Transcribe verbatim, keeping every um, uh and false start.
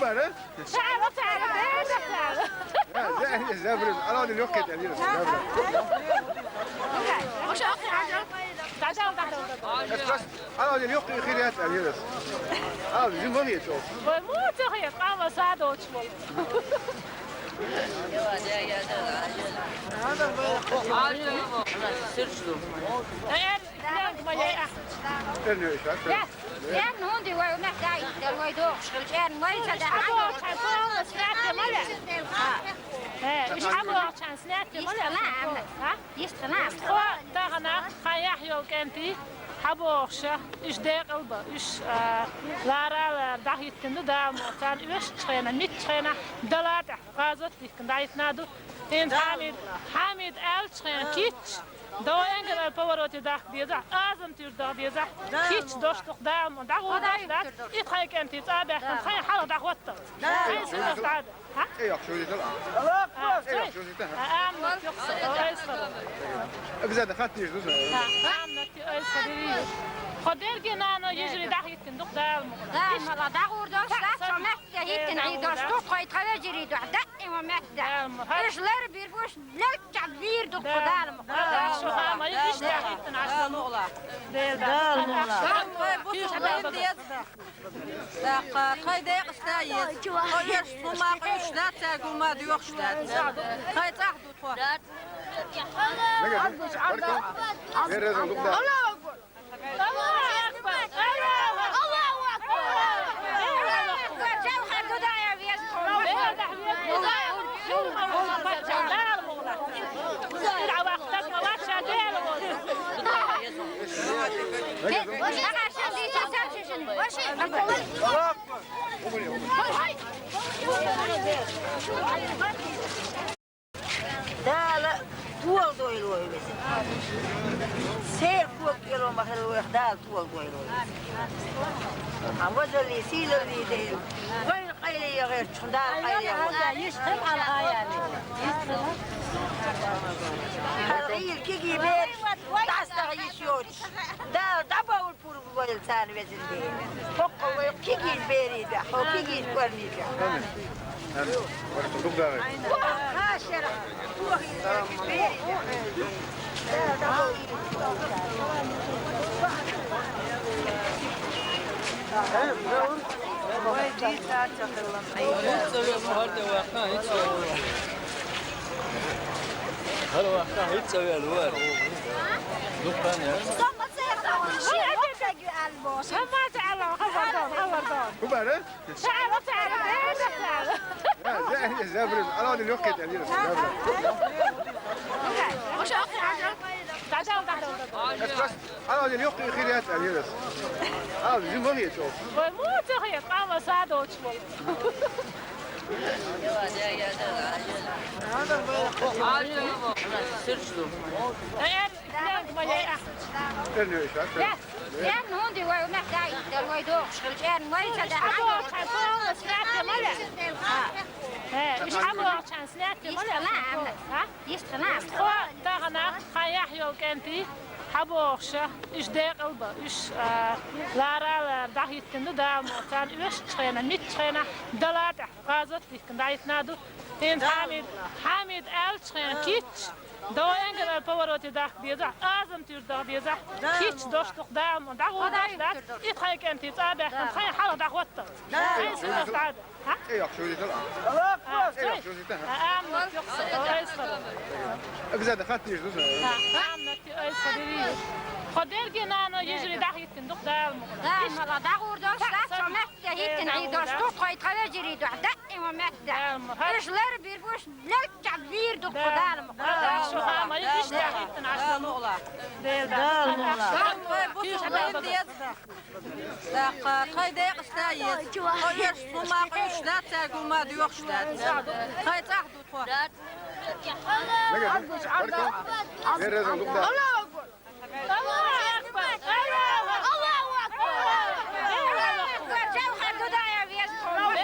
Ара? Шаьра, шаьра, шаьра. Э, зэ-, зэ-, зэбрэ. Ара, лёгкий, да, вирус, зэбрэ. Ара, лёгкий, хирят, да, вирус. Ара, зимой это. Ой, муцах я, мама садочку. Э, Эрню, ишак. Эрню, ишак. Эрню, хӀунда вай, у нас дай, да, вай дохуш хилча, эрню, вай, ца да, ай, дохуш. Э, иш хьабохучан снятие ма ле? Йистхила, Амма. А? Йистхила, Амма. Тхо тахана, хьан яхь йолу кӀентий, хьабохуша, иш декъал ба, иш, а, лара а лара, дӀахӀиттина ду Дала мо, царна оьшучу хенахь, миччу хенахь, дала тӀехь, гӀазот дихкина, дӀахӀиттина ду. ХӀинца Хьамид, Хьамид аьллачу хенахь, кичча, До энгар повороте дахка деза, азам туьр даха деза. Кич дош дух Дала ма, дӀагӀо дош дац, и тхайн кӀентий цӀа баьхкина, тхайн хьалха дӀахӀоттал. Хьайн синах дӀада. Хьа? Эй, ах, шо дитал, а? А, эй, ах, шо дитал, а? А, амма тюкса, ой, сара. Обязательно хаттиш ду. А, амма ти, ой, сара, дири. Хо дерге нано ежели дахиттин дух Дала ма. Дала ма, дӀагӀор дош дац, со мехка хӀиттина хьий дош дух, хой тхавежери дух, даим ма мехка. Дала ма. Эш лер биргуш, Лелччахь вийр ду Дала мукъа. Дала мукъа. Дала мукъа. Дала мукъа. Дала мукъа. Дала мукъа. Дала мукъа. Даккха, тхайн декъаш да еза. Хьо еш хӀума къуьйсуш дац, цаьрга хӀума доьхуш дац. Тхайн цӀахь ду тхо. Аллаху акбар! Аллаху акбар! Аллаху акбар! Аллаху акбар! Жавхар Дудаев веза тхо. Дала тола дойла вай веза. Сел ког кӀело ма хила вайх, Дала тола дойла вай веза. Хьан вазалли, сийлалли дайла. Вайна къайле яхарчун Дала къайле яхар. Йиш хила алгӀа яли. Хьан гӀийла киги бер, дӀасагӀа йиш йоцуш. Дала дӀабовла пурба вайла царна везан Дела. ХӀокхо вай кигийна берий да, хьо кигийна кӀорний да. Амин. Амин. Баркалла, дугда. Хьан шера, тохийна берий да. Вай дийца ца хилла. ХӀинца вен хӀорда ваьккхина, хӀинца вен. ХӀара ваьккхина, хӀинца вен вара. Дуккха яц. Со ма ца хьехна, ши хӀокхаг ю аьлла боху. Ша ма ца аьлла, хабар дан, хабар дан. ХӀун бара? Ша ма ца аьлла, дера ца аьлла. Э, зэ-, зэбрин, ала лёгкий да, вирус, зэбрин. Ша охьа хьажа. Дажал, дажал, дажал. Ара, лёгкий, хирят, а, вирус. А, зимой это. Ой, муцах я, мама садочку. Эрню, ишак. Эрню, хӀунда вай, у нас дай, да вай дохуш хилча, эрню, вай ца да. Э, иш хьабохучан снятие ма ле? Йистхила, Амма. А? Йистхила, Амма. Тхо тахана, хьан яхь йолу кӀентий, хьабохуша, иш декъал ба, иш, а, лара а лара, дӀахӀиттина ду Дала мо, царна оьшучу хенахь, миччу хенахь, дала тӀехь, гӀазот дихкина, дӀахӀиттина ду. ХӀинца Хьамид, Хьамид аьллачу хенахь, кичча, до энгар повороте дахка деза, азам туьр даха деза, кичча дош дух Дала ма, дӀагӀо дош дац, и тхайн кӀентий цӀа баьхкина, тхайн хьалха дӀахӀоттал. Хьайн синах дӀада. Хьа? Эй, ах, шо дитал, а? Аллаху акбар! Эй, ах, шо дитал, а? Амма тюкса, ой, сара. Обязательно хаттиш ду. Амма ти, ой, сара, дири. Хо дерге нано ежели дахиттин дух Дала мукъа. Дала мукъа, дӀагӀор дош дац, со мехка хӀиттина хьий дош дух, хой тхавежери дух, даим ма мехка. Дала мукъа. Эш лер биргуш, лелччахь вийр ду тхо Дала мукъа. Дала мукъа. Дала мукъа. Дала мукъа. Дала мукъа. Даккха, тхайн декъаш да еза. Хьо еш хӀума къуьйсуш дац, цаьрга хӀума доьхуш дац. Тхайн цӀахь ду тхо. Аллаху акбар! Аллаху акбар! Аллаху акбар! Жавхар Дудаев веза тхо.